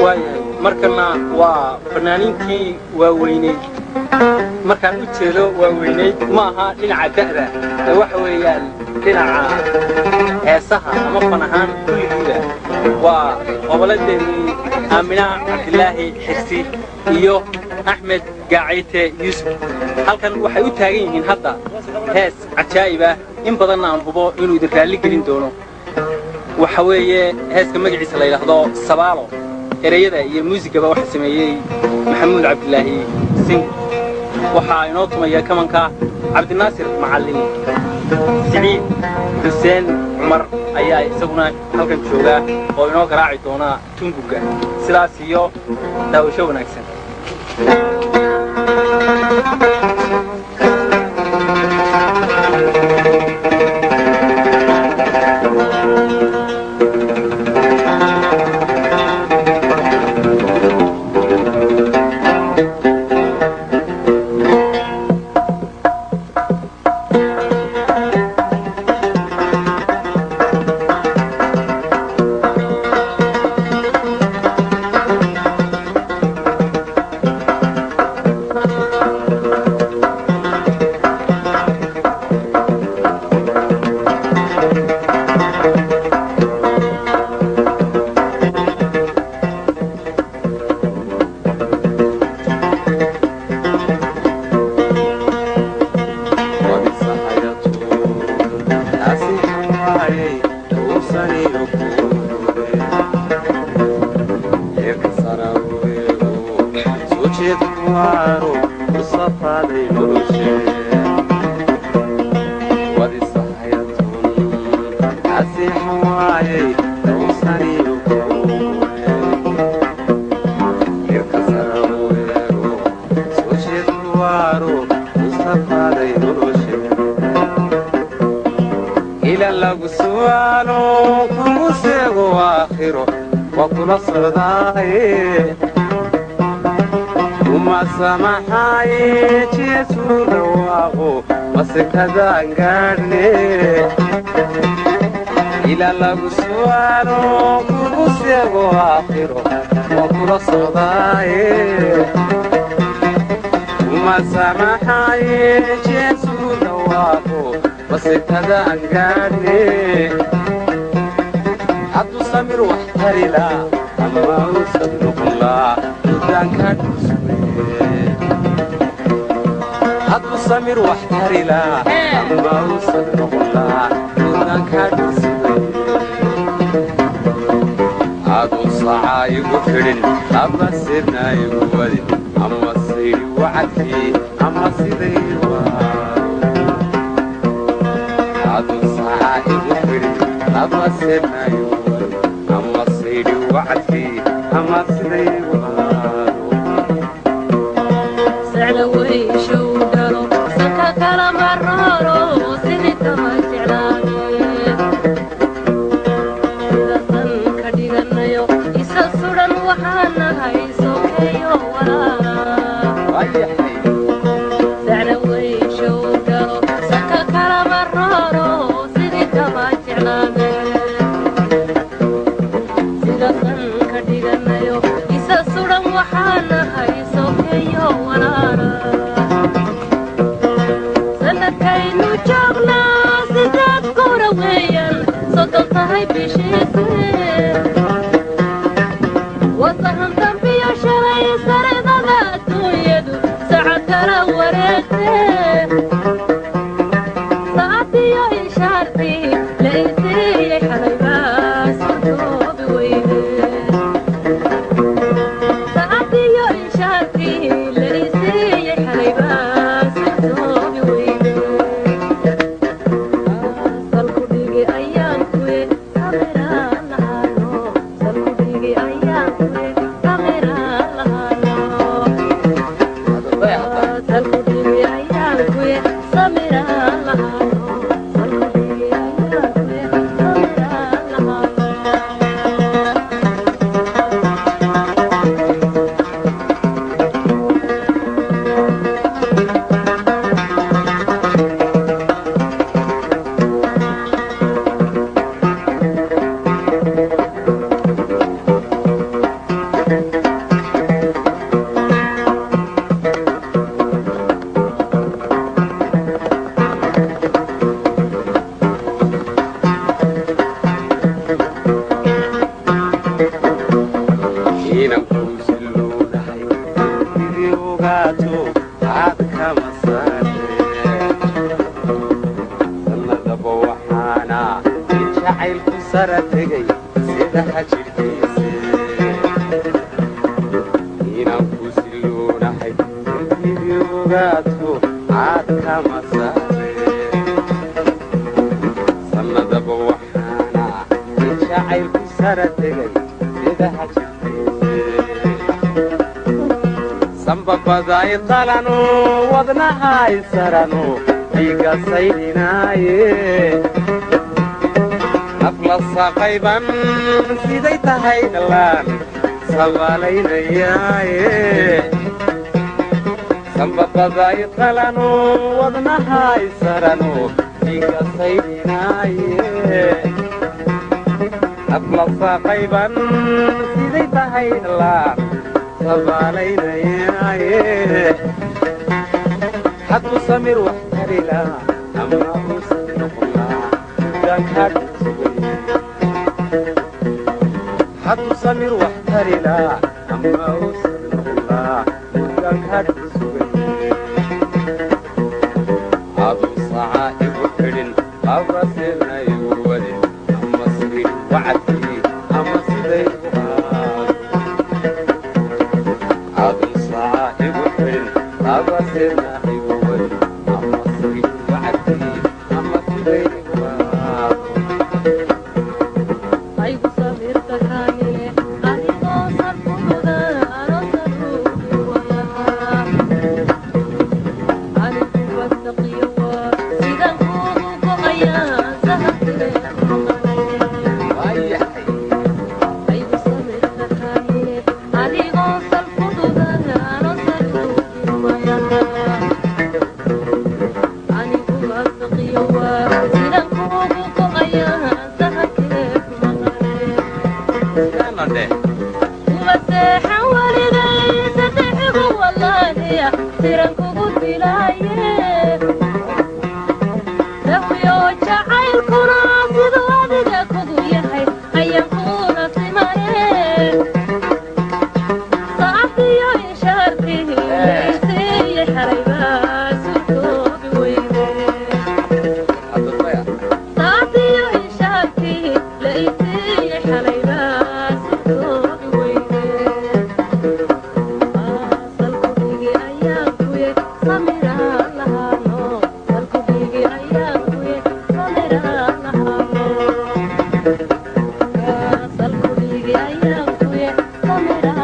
Waayahay, markana waa fanaaniintii waaweyneyd. Markaan u jeedo waaweyneyd, ma aha dhinaca da'da ee waxa weeyaan dhinaca heesaha ama fan ahaan kulligiiba. Waa hoboladeennii Aamina Cabdilaahi Xirsi iyo Axmed Gaacayte Yuusuf. Halkan waxay u taagan yihiin hadda hees cajaa'ib ah, in badanna aan hubo inuu idin raalli gelin doono. Waxa weeye heeska magaciisa la yidhaahdo Sabaalo. Ereyada iyo muusigaba waxaa sameeyey Maxamuud Cabdilaahi Sing. Waxaa inoo tumaya kamanka Cabdinaasir Macallin. Siciid Xuseen Cumar ayaa isaguna halkan jooga oo inoo garaaci doona tumbuga. Sidaas iyo daawasho wanaagsan. Ila lagu su'aalo kugu seego aakhiro waa kula socdaaye, uma samaxaaye Jeesuu dhawaaqo masekadaan gaadhne. Ila lagu su'aalo kugu seego aakhiro waa kula socdaaye, uma samaxaaye Jeesuu dhawaaqo masekadaan gaadhne. Hadduu samir wax tarila ama usad noqonlaa gudaanka dhulsuge. Hadduu samir wax tarila ama usad noqonlaa gudaanka dhulsuge. Aduun sacaa igu xidhin ama sirna igu wadin ama saydi wacadkii ama siday. Aduun sacaa igu xidhin ama sirna igu wadin ama saydi wacadkii ama siday. Sanadkaynu joognaa sideed gura weeyaan, 30 tahay bishiise. Wasahan dambiyo shalay saridada adduunyadu sacad kala wareegtee. Saacadiyo ishaartii la isiiyey xalaybaa suurtoobi weyde. Saacadiyo ishaartii la isiiyey xalaybaa suurtoobi weyde. Salkudhigi ayaan kuye samiraan lahaano, salkudhigi ayaan kuye samiraan lahaano, salkudhigi ayaan kuye samiraan lahaano, salkudhigi ayaan kuye samiraan lahaano. Sara tegay sidaha jidhkiise inaan ku siloonahay intiidii ogaato caad kama saare sannadaba waxaana in jacaylku sara tegay sidaha jidhkiise sambabaday qalano wadnahay sarano dhiiga saydhinaaye nafla saqayban siday tahay dhallaan sabaalaynayaaye sambabaday qalano wadnahay sarano dhiiga saydhinaaye nafla saqayban siday tahay dhallaan sabaalaynayaaye hadduu samir wax tarila ama uusan noqonaa dankaad sugay hadduu samir wax tarila ama uusan noqonaa dankaad sugay aduu saca igu xidhin abrasirna igu wadin ama sidii wacadkii ama siday u aado aduu saca igu xidhin abrasirna igu wadin ama sidii wacadkii ama siday igu aado. Aygu samirta kaamile adigoo sarfududa anoo saruugi wayaa anigu wasaqiyo waa sidan kuugu go'ayaa sahabtire maqane. Waayahay. Aygu samirta kaamile adigoo sarfududa anoo saruugi wayaa anigu wasaqiyo waa sidan kuugu go'ayaa sahabtire maqane. Sidaana dheh. Kuma seexan weligay sadexigu wallaahiya siran kugu dilaaye dahwiyo jacaylkuna siduu adiga kugu yahay ayaan kuuna simane saacadiyo inshaartihi isiiye xaraybaa surtoobi weyde. Hadda maya. Saacadiyo inshaartihi la isiiye xalaybaa surtoobi weyde salkudhigi ayaan kuye samiraan lahaano salkudhigi ayaan kuye samiraan lahaano salkudhigi ayaan kuye samiraan.